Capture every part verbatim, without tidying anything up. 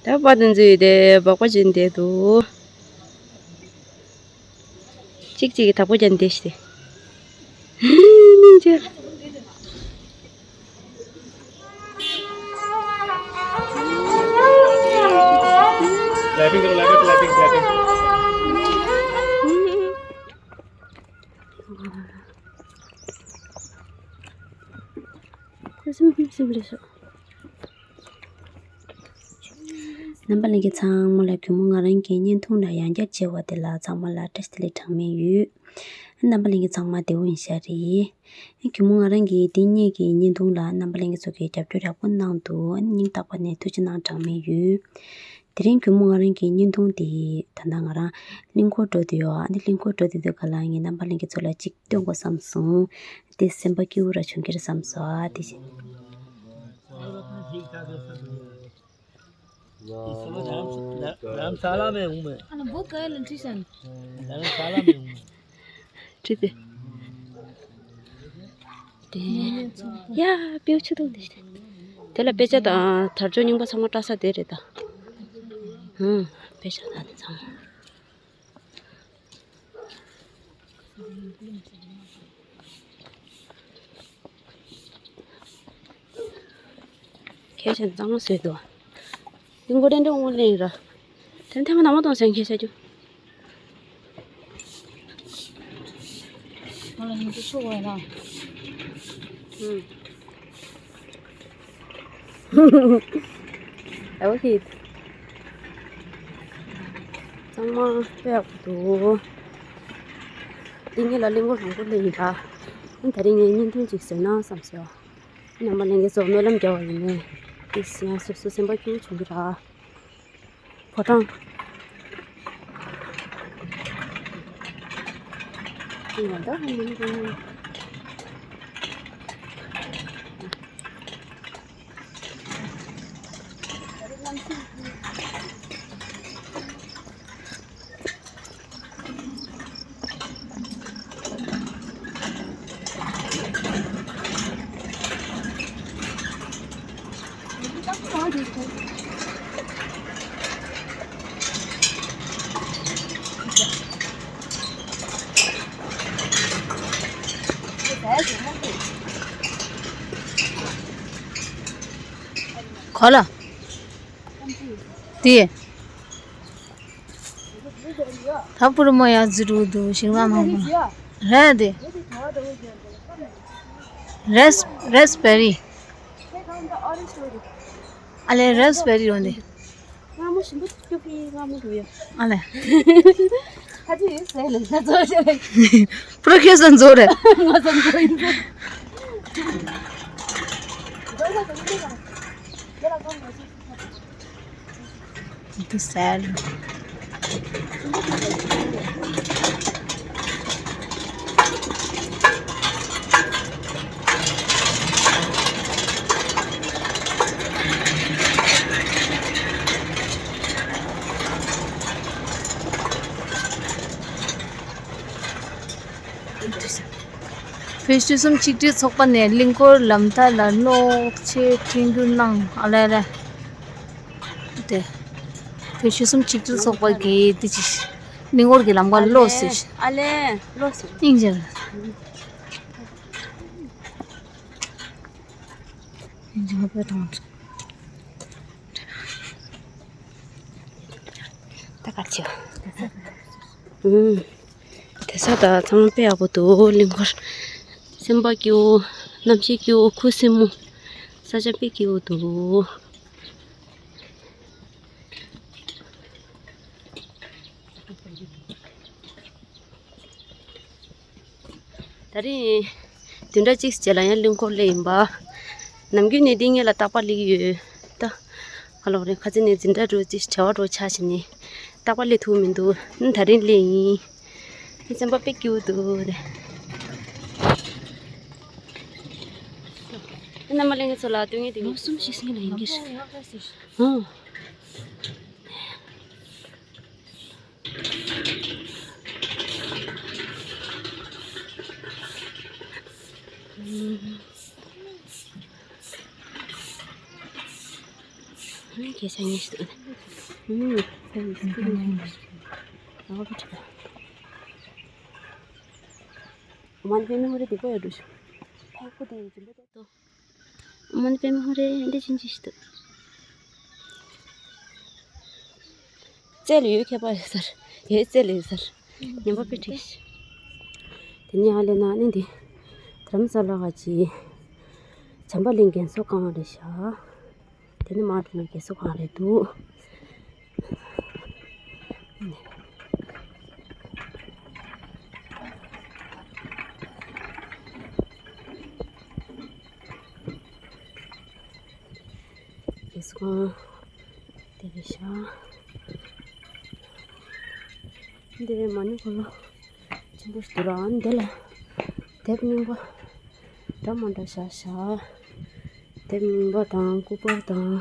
ད་པ་དེ་ཚོས་དེ་སྦག་པ་བྱིན་བསྡད་འདུག་གཅིག་གཅིག་གིས་དག་པོ་རྒྱག་བསྡད་ཤག་སྟེ། སྙིང་རྗེ། Clapping, clapping, clapping, clapping. ཁུ་སིམ་སིམ་རེད་ཤག་རྣམ་པ་ལྷན་རྒྱས་ཚང་མ་ལ་གུས་མོ་ང་རང་གི་བརྙན་ཐུང་ལ་ཡང་བསྐྱར་མཇལ་བ་དེ་ལ་ཚང་མ་ལ་བཀྲ་ཤིས་བདེ་ལེགས་གྲངས་མེད་ཡོད། རྣམ་པ་ལྷན་རྒྱས་ཚང་མ་བདེ་པོ་ཡིན་ཤག་རེད། གུས་མོ་ང་རང་གིས་འདི་སྔོན་གྱི་བརྙན་ཐུང་ལ་རྣམ་པ་ལྷན་རྒྱས་ཚོ་གིས་རྒྱབ་སྐྱོར་ཡག་པོ་གནང་འདུག་སྙིང་ཐག་པ་ནས་ཐུགས་རྗེ་གནང་གྲངས་མེད་ཡོད། དེ་རིང་གུས་མོ་ང་རང་གི་བརྙན་ཐུང་དེ་ད་ལྟ་ང་རང་གླིང་སྐོར་འགྲོ་དུས་ཡོད། ཨ་ནི་གླིང་སྐོར་འགྲོ་དུས་དུས་ག་ལ་ངས་རྣམ་པ་ལྷན་རྒྱས་ཚོ་ལ་གཅིག་སྟོན་དགོས་བསམ་སོང་། དེ་སེམས་པ་སྐྱིད་པོ་ར་བྱུང་གི་རེད་བསམ་སོང་། ཨ་དེ་བཞིན། धर्मशाला में हूँ मैं। अरे वो कल ट्यूशन। धर्मशाला में हूँ मैं। ठीक है। དེ། ཡ། ཕྱི་ཆུ་དུང་དེ། དེ་ལ་དཔེ་ཆ་དང་དར་ལྕོག་རྙིང་པ་ཚང་མ་བཀྲ་ས་དེ་རེད་ད། ཧུམ། དཔེ་ཆ་དང་དེ་ཚང་མ། ཁྱེད་ཅག་གཙང་མ་བཟོས་འདུག་ལིང་གོ་ཏན་ཏན་འོང་ལེན་ར། དེ་ཐེངས་མ་ནང་མ་གཏོང་སེང་ཁྱེད་ཅག་རྒྱུ། ང་ལ་ཉིན་གཅིག་ཆུ་བོ་ཡིན་ན། ཨུམ། ཨ་བོ་ཧིད། གཙང་མ་དཔེ་ཡག་པོ་འདུག་འདི་ངེད་ལ་གླིང་སྐོར་རང་པོ་སླེབས་ཡིན་ད། ཨ་ད་རིང་ངས་བརྙན་ཐུང་ཅིག་བཟོས་ན་བསམ་སོང་། རྣམ་པ་ལྷན་རྒྱས་ཚོ་སྨོན་ལམ་རྒྱག་པ་ཡིན་ནས། ཏིས་ཡང་སོ་སོ་སེམས་པ་སྐྱིད་པོ་བྱུང་གི་ར། ཕོ་བྲང་། ང་ད་ཧ་མི་གོ། གོ་ལ། དེ། ད་པུ་རུ་མོ་ཡག་ཟིག་འདུག་ཞིང་ལ་མང་པོ། རེད་དེ། རེས་རེས་བེ་རི། ཨ་ལེ་རེས་བེ་རི་རོ་འདི། ཨ་ལེ། ཕུ་རུ་ཁྱེད་ཚོ་འཛོ་རེད། འདི་ཟེར། བོད་ཆོལ་གསུམ་ཆིག་སྒྲིལ་ཚོགས་པ་ནས་གླིང་སྐོར་ལམ་ཐག་ལ་གློག་ཆས་འཕྲིན་སྒྱུར་གནང་། ཨ་ལེ་ལེ། དེ། བོད་ཆོལ་གསུམ་ཆིག་སྒྲིལ་ཚོགས་པ་གིས་དེ་ཅི། གླིང་སྐོར་གྱི་ལམ་ཁ་གློག་ཟེར། ཨ་ལེ། གློག་ཟེར། སྙིང་རྗེ། སྙིང་རྗེ་ང་བོད་དང་། ད་ག་ཆེ། ཨུམ། དེ་ས་ད་ཚང་མ་དཔེ་ཡག་པོ་འདུག་གླིང་སྐོར། སེམས་པ་སྐྱིད་པོ། གནམ་གཤིས་སྐྱིད་པོ། ཁུ་སིམ་མོ། ས་ཆ་དཔེ་སྐྱིད་པོ་འདུག་ད་རིང་། བདུན་ཕྲག་གཅིག་རྗེས་ལ་ཡང་གླིང་སྐོར་སླེབས་ཡིན་པ། ནམ་རྒྱུན་ནས་འདི་ངེད་ལ་རྟག་པར་སླེབས་ཀྱི་ཡོད། ད། ཧ་ལོ་རེད། ཁ་ཚིག་ནས་འཛིན་གྲྭ་འགྲོ་ཅི་བྲེལ་བ་འགྲོ་ཆགས་བྱས་ནས། རྟག་པར་སླེབས་ཐུབ་མི་འདུག་ཨ་ནི་ད་རིང་སླེབས་ཡིན། ཨ་ནི་སེམས་པ་དཔེ་སྐྱིད་པོ་འདུག་རེད། ཨ་རྣམ་པ་ལྷན་རྒྱས་ཚོ་ལ་སྟོན་ངེས་དེ། ལོ་གསུམ་ཞིག་སྔོན་ལ་ཡིན་གྱི་རེད། ཨང་། ཁྱེད་ཤ་ཉེ་ཞིག་འདུག་ཨ་ནི། ཨུམ། ཨོ་ཁ་ཁྲིད་པ། ཨོཾ་མ་ཎི་པདྨེ་ཧཱུྃ་རེ་འདི་པོ་ཡ་འགྲོ་ཤོག་ཕ་ཁུ་དེ་ཡི་འཇིམ་པོ་དེ། ཨོཾ་མ་ཎི་པདྨེ་ཧཱུྃ་རེ་འདི་ཕྱིན་ཅི་ཞིག་འདུག་རྩེ་ལ་ཡོད་མཁས་པ་ཡོད་ས་རེད། ཡོད་རྩེ་ལ་ཡོད་ས་རེད། ཉན་པ་དཔེ་འགྲིག་ཤག་དེ་ནས་ཨ་ལེ་ན་ནི་འདི། དྷ་རམ་ས་ལ་ག་ཅི། བྱམས་པ་གླིང་རྒན་གསོ་ཁང་རེད་ཤག་དེ་ནི་མར་འགྲོ་ན་རྒན་གསོ་ཁང་རེད་འདུག་རྒན་གསོ་ཁང་དེ་རེད་ཤག་འདི་མ་ཎི་འཁོར་ལོ་ཆེན་པོ་ཞིག་འདུག་ར། འདི་ལ་དེབ་རྙིང་པ་འདྲ་མི་འདྲ་བཞག་ཤག་དེབ་རྙིང་པ་དང་སྐུ་པར་དང་།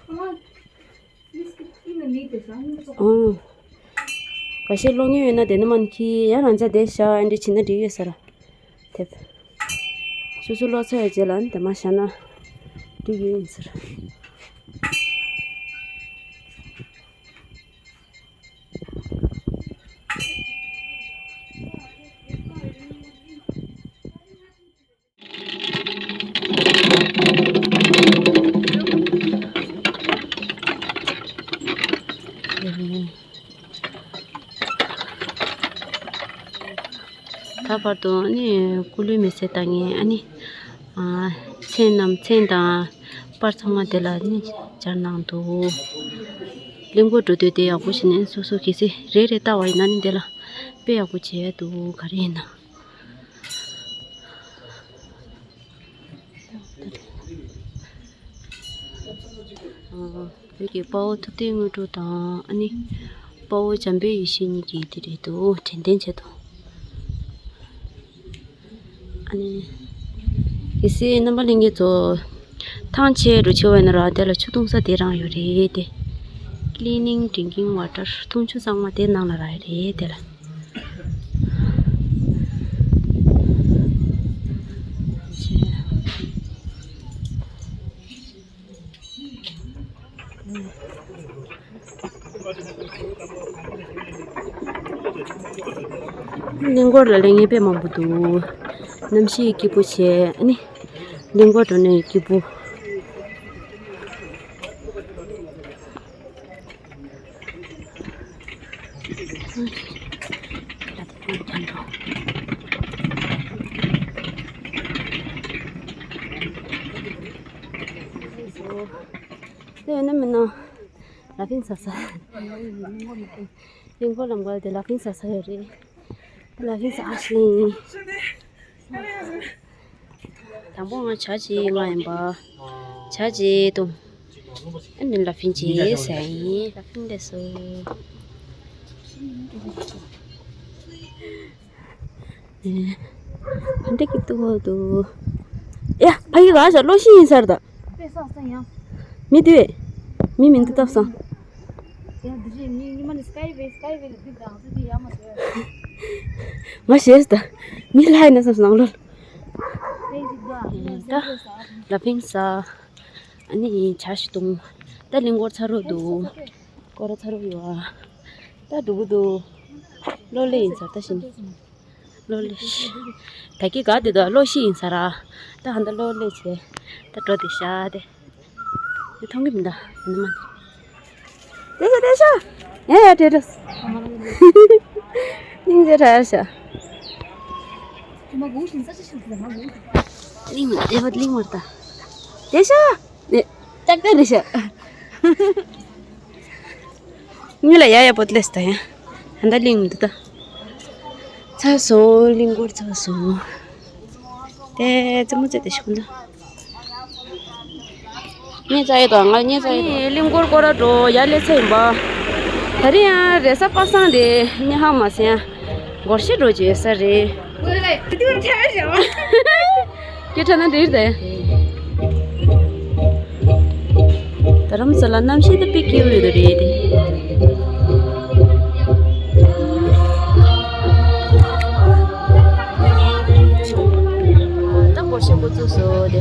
ཨང་། ཁ་ཤས་ཀློག་མྱོང་ཡོད་ན་དེ་ནི་མ་ཎི་ཁྱི་ཡང་རང་ཅག་བསྡད་ཤག་ཨ་འདྲ་བྱེད་ན་འགྲིག་ཡོད་ས་ར། དེབ། སོ་སོ་ཀློག་ཚར་བའི་རྗེས་ལ་ཨ་ནི་དེ་མར་བཞག་ན་འགྲིག་ཡོད་ཡིན་ཟེར། ད་བར་དུ་ཨ་ནི་སྐུ་ལུས་མེ་སྲེག་བཏང་མཁན་ཨ་ནི་ཨ་མཚན་རྣམས་མཚན་དང་པར་ཚང་མ་དེ་ལ་ཨ་ནི་སྦྱར་གནང་འདུག་གླིང་སྐོར་འགྲོ་དུས་དེ་ཡག་པོ་བྱས་ནས་སོ་སོ་གལ་སྲིད་རེ་རེ་ལྟ་བ་ཡིན་ན་ནི་དེ་ལ་དཔེ་ཡག་པོ་བྱས་འདུག་ག་རེ་ཡིན་ན། བོད་ཀྱི་དཔའ་བོ་ཐུབ་བསྟན་དངོས་གྲུབ་དང་ཨ་ནི་དཔའ་བོ་འཇམ་དཔལ་ཡེ་ཤེས་གཉིས་ཀྱི་དེ་རེད་འདུག་དྲན་རྟེན་ཆེད་དུ། ཨ་ནི་གལ་སྲིད་རྣམ་པ་ལྷན་རྒྱས་ཚོ་ཐང་ཆད་འགྲོ་ཆེ་བ་ཡིན་ན་ར་དེ་ལ་ཆུ་འཐུང་ས་དེ་རང་ཡོད་རེད་དེ། Cleaning drinking water འཐུང་ཆུ་ཚང་མ་དེ་ནང་ལ་རག་ཡོད་རེད་དེ་ལ། གླིང་སྐོར་ལ་སླེབས་མཁན་དཔེ་མང་པོ་འདུག་གནམ་གཤིས་སྐྱིད་པོ་བྱས་ཨ་ནི་གླིང་སྐོར་འགྲོ་ནས་སྐྱིད་པོ། དེ་ཡིན་ན་མིན་ན་ལ་ཕིང་ས་ས། གླིང་སྐོར་ལམ་ཁ་དེ་ལ་ཕིང་ས་ས་ཡོད་རེད། ལ་ཕིང་ས་ཨ་ཤིང་། དང་པོ་ང་ཇ་གཅིག་མངགས་ཡིན་པ། ཇ་གཅིག་བཏུང་། ཨ་ནི་ལ་ཕིང་གཅིག་ཟས་ཡིན། ལ་ཕིང་ལས་སོ། ཨེ། ཕ་འདྲེ་གི་ཏུ་བོ་ཏུ། ཡ། ཕ་གི་ག་ཞག་གློག་ཤིང་ཡིན་ས་རེད་ད། མི་འདུག་བས། མི་མི་འདུག་སྟབས་སང་། ང་ཤེས་ད། མི་ལྷག་ཡིན་ན་བསམ་སོང་ནང་ལོགས། ད་ལ་ཕིང་ས། ཨ་ནི་ཇ་ཞིག་བཏུང་། ད་གླིང་སྐོར་ཚར་རོ་འདུག་སྐོར་ར་ཚར་རོ་ཡོད་ཨ། ད་འགྲོ་གི་འདུག་གློག་ཀླད་ཡིན་ས་ད་ཤིང་། གློག་ཀླད་ཤི། ད་གི་ག་དེ་ད་གློག་ཤི་ཡིན་ས་ར། ད་ཧ་ད་གློག་ཀླད་བྱས། ད་འགྲོ་དེ་ཤ་དེ། དེ་མཐོང་གི་མི་འདུག་ཡིན་ན་མ་འདུག་དེ་ཤ་དེ་ཤ། ཡ་ཡ་དྲེད་དྲེད། སྙིང་རྗེ་དྲག་ཤ། གླིང་མ་དེ་བ་གླིང་མ་ད། དེ་ཤ། ནས། ཏག་ཏག་རེད་ཤག་ངུ་ལ་ཡ་ཡ་པོ་ཏི་ལེ་སྟ་ཡ། ཧན་ད་གླིང་མི་འདུག་ད། ཚར་སོང་། གླིང་སྐོར་ཚར་སོང་། དེ་ཙི་མོ་ཙི་དེ་ཤོག་འདུག་ངས་ཙ་ཡི་དང་ང་ངས་ཙ་ཡི་དང་། གླིང་སྐོར་སྐོར་ར་འགྲོ་ཡ་ལེ་ཚ་ཡིན་པ། ད་རིང་ཡང་རེས་གཟའ་པ་སངས་རེད། ངས་ཧ་མ་སེ་ཡ། སྒོར་གཞས་འགྲོ་བྱེད་ས་རེད། སྐད་ཆ་ན་འདིར་དེ། རྡ་རམ་ས་ལ་གནམ་གཤིས་དེ་དཔེ་སྐྱིད་པོ་ཡོད་རེད་དེ། ད་སྒོར་གཞས་འགོ་བཙུགས་སོ་དེ།